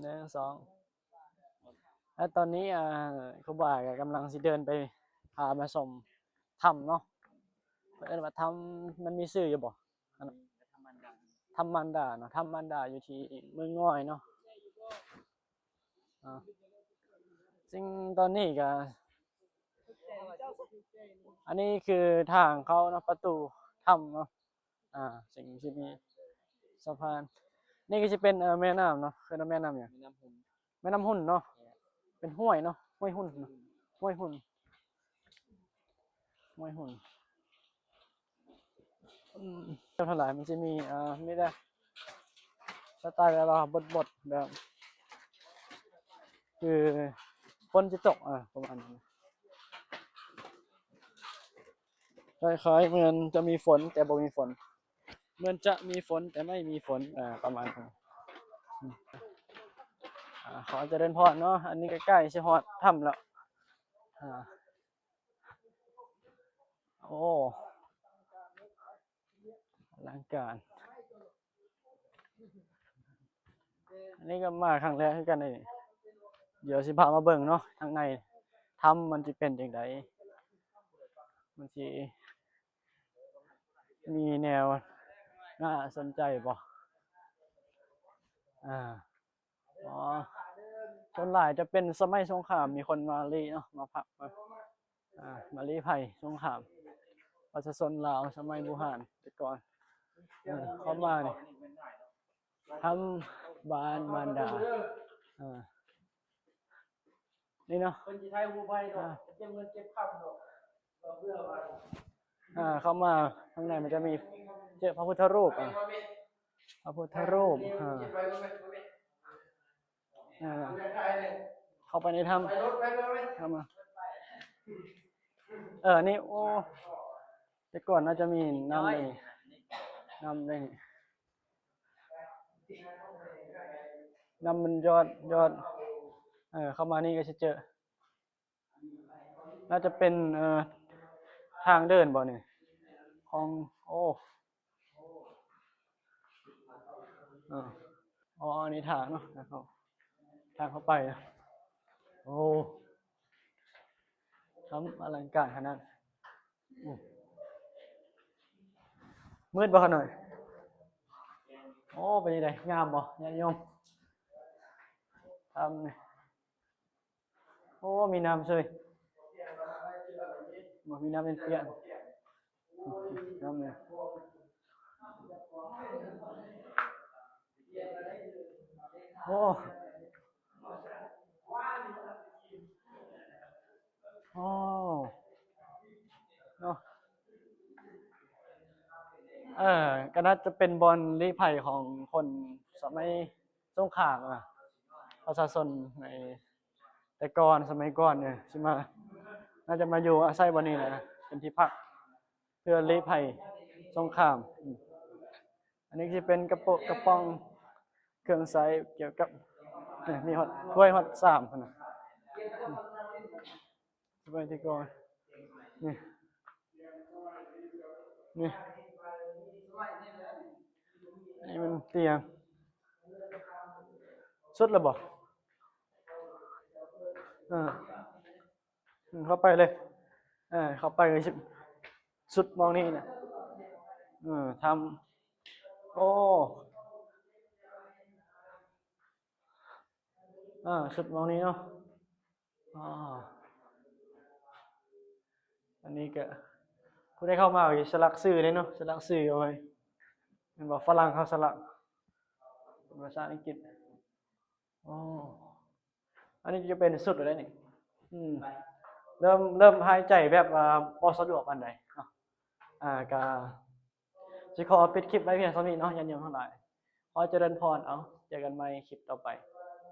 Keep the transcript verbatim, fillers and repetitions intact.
หนึ่ง สอง แล้วตอนนี้ อ่า ครูบาก็กำลังสิเดินไปพามาชมถ้ำเนาะ เพิ่นเอิ้นว่าถ้ำ มันมีชื่ออยู่บ่ อันนั้น ถ้ำมารดาเนาะ ถ้ำมารดาอยู่ที่เมืองงอยเนาะ อ่า ซึ่งตอนนี้ก็ อันนี้คือทางเข้าเนาะ ประตูถ้ำเนาะ อ่า สิ่งที่มีสะพาน นี่ก็จะเป็น เอ่อ แม่น้ำเนาะ คือแม่น้ำหยัง แม่น้ำหุ่น แม่น้ำหุ่นเนาะ เป็นห้วยเนาะ ห้วยหุ่นเนาะ ห้วยหุ่น ห้วยหุ่น อืม เท่าไหร่มันจะมี เอ่อ มีแต่สไตล์แบบว่าบดๆ แบบ คือฝนจะตก อ่า ประมาณนั้น คล้ายๆ เหมือนจะมีฝนแต่บ่มีฝน เหมือนจะมีฝนแต่ไม่มีฝน อ่า ประมาณนั้น อืม อ่า ขอเจริญพรเนาะ อันนี้ก็ใกล้สิฮอดถ้ำแล้ว อ่า โอ้ อลังการ อันนี้ก็มาครั้งแรกคือกันนี่ เดี๋ยวสิพามาเบิ่งเนาะ ทางในถ้ำมันจะเป็นจั่งใด มันสิมีแนวน่าสนใจบ่ อ่า อ๋อ ส่วนหลายจะเป็นสมัยสงคราม มีคนมาลี้เนาะ มาพัก มา อ่า มาลี้ภัยสงคราม ประชาชนลาวสมัยบูหารแต่ก่อน เออ เข้ามานี่ ถ้ำบ้านมารดา อ่า นี่เนาะ คนสิไทยฮู้ไผเนาะ อ่า เก็บเงินเก็บคำเนาะ อ่า เข้ามาข้างในมันจะมี เจอพระพุทธรูป อ่ะ พระพุทธรูป อ่า อ่า เข้าไปในถ้ำ เข้ามา เออ นี่ โอ้ แต่ก่อนน่าจะมีน้ำเลยนี่ น้ำเลยนี่ น้ำมันยอด ยอด เออ เข้ามานี่ก็จะเจอ น่าจะเป็น เอ่อ ทางเดินบ่นี่ ของ โอ้ เออ อ๋อ อันนี้ทางเนาะ ทางเข้า ทางเข้าไปนะ โอ้ ถ้ำอลังการขนาด อืม มืดบ่ขะน้อย โอ้ เป็นจั่งใด งามบ่ ญาติโยม ถ้ำนี่ โอ้ มีน้ำเฉย บ่ มีน้ำเป็นเปียก น้ำเนี่ย โอ้ โอ้ เนาะ เออ ก็น่าจะเป็นบ่อนลี้ภัยของคนสมัยสงครามอะ ประชาชนในแต่ก่อน สมัยก่อนเนี่ย สิมา น่าจะมาอยู่อาศัยบ่อนนี้แหละนะ เป็นที่พัก เพื่อลี้ภัยสงคราม อืม อันนี้จะเป็นกระโปะ กระป๋องเครื่องใช้เกี่ยวกับ เนี่ย มีฮอดถ้วยฮอดชามพุ้นนะ อืม สมัยแต่ก่อน นี่ นี่ อันนี้มันเตียง สุดแล้วบ่ เออ อืม เข้าไปเลย เออ เข้าไปเลย สุดหม่องนี้นะ เออ ถ้ำ โอ้ อ่า สุดหม่องนี้เนาะ อ่า อันนี้ก็ ผู้ใดเข้ามาก็สลักชื่อเลยเนาะ สลักชื่อเอาไว้ แม่นบ่ ฝรั่งเขาสลักเป็นภาษาอังกฤษ อ๋อ อันนี้จะเป็นสุดแล้วนี่ อืม เริ่ม เริ่มหายใจแบบว่าบ่สะดวกปานใดเนาะ อ่า ก็สิขอปิดคลิปไว้เพียงเท่านี้เนาะ ญาติโยมทั้งหลาย ขอเจริญพร เอา เจอกันใหม่คลิปต่อไป